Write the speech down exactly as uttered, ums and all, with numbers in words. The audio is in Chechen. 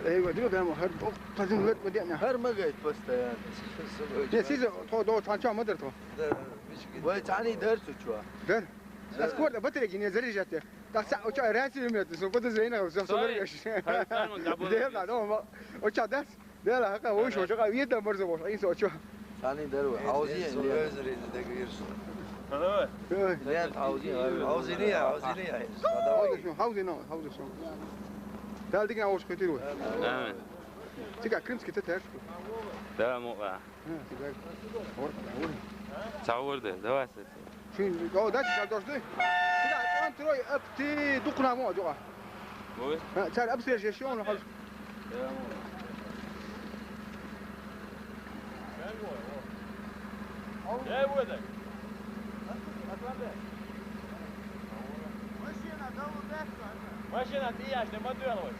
Эй, ва, дила, бямо, хар, о, тазин вет, вет, яна. Хар магайт постоянно. Не, сиза, то, до, чан, чан, мадар, то. Вай, чани дар цу чуа. Дар. Аз корда батарея не заряжать. Так, са, оча, рацию имеет, со подозрение, со, со, Стой. Стой, стой, мы габон. Дела, дома, оча, дар. Дела, хака, ой, шо, шо, видно, морзо, вот, и со, оча. Чани дар ва. Аузи, Эз, лен. Эз, Эз, Эз, Эз, Эз. Давай. Ой. Лен, аузи, аузи. Аузи не я, аузи не я. Хавза шо, хавза но, хавза шо. Дал дигна ош хетир ва. Амин. Тика крымский тетер. Да, муха. Ха, тика. Ор, ор. Савурда, давай, сет. Шин, о, дальше сейчас дожди. Тика, он трой, ап, ты, дукна, мо, дукна. Ой. Ха, чар, ап, свежий, шо, он, хал. Да, муха. Эй, вот так. Машина, да, вот так. Машина, ты, я ж не модел, вот.